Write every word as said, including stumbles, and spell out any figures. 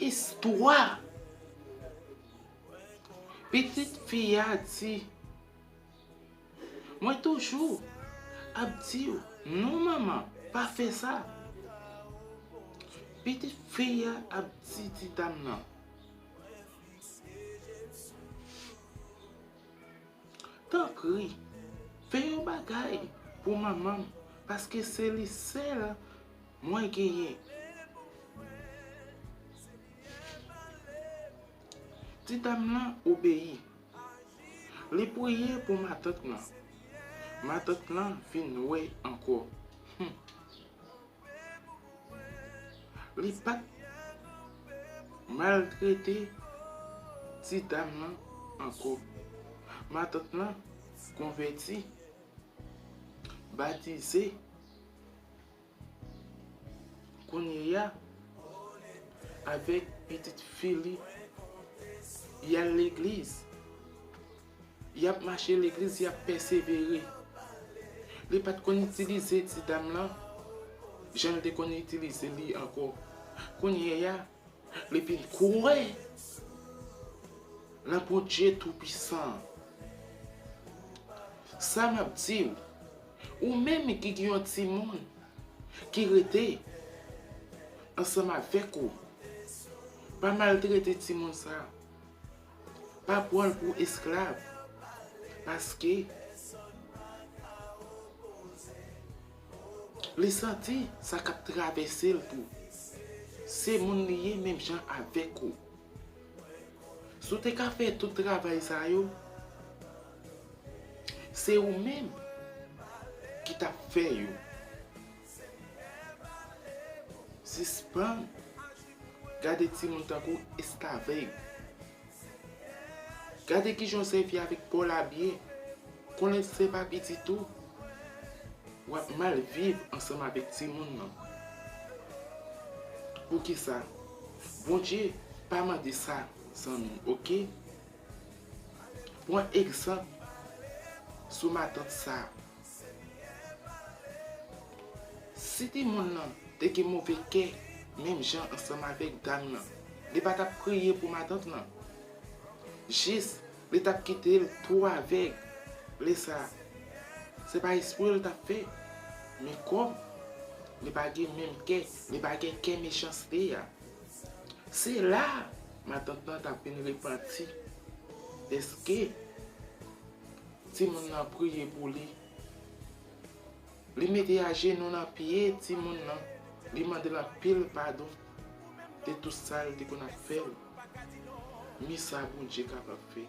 Istwa. Pitit fi a di, mwen toujou ap di w, non manman, pa fè sa. Pitit fi a ap di ti dam nan, tanpri, fè yon bagay pou manman m, paske se li sèl mwen genyen. Ti dam nan obeyi. Li priye pou matant lan. Matant lan vin wè ankò. Hmm. Li pa t maltrete ti dam nan ankò. Matant lan konvèti, batize. Kounye a, avèk pitit fi li, y al legliz. Y ap mache legliz, y ap pèsevere. Li pa t konn itilize ti dam lan jan l te konn itilize li ankò. Kounye a, li vin kwè nan Bondye Toupisan an. Sa m ap di w, ou menm ki gen yon timoun ki rete ansanm avèk ou, pa maltrete timoun sa a. Pa pran l pou esklav, paske li santi sa k ap travèse l tou. Se moun li ye menm jan avèk ou. Si w te ka fè tout travay sa yo, se ou menm ki t ap fè yo. Sispann gade timoun tankou estavèg. Gade kijan w sèvi avèk pa w la byen. Konnen se pa pitit ou. W ap mal viv ansanm avèk timoun nan. Poukisa? Bondye pa mande sa, zanmi m, oke? Pran egzanp sou matant sa a. Si timoun nan te gen move kè menm jan ansanm avèk dam nan, li pa t ap priye pou matant lan. Jis, li t ap kite l tou avèg. Lè sa a, se pa espre l t ap fè. Men kòm li pa gen menm kè, li pa gen kè mechanste a, se la a matant lan t ap vin repanti dèske timoun nan priye pou li. Li mete ajenou nan pye timoun nan, li mande l anpil padon de tout sa l te konn ap fè l. Men sa Bondye kapab fè.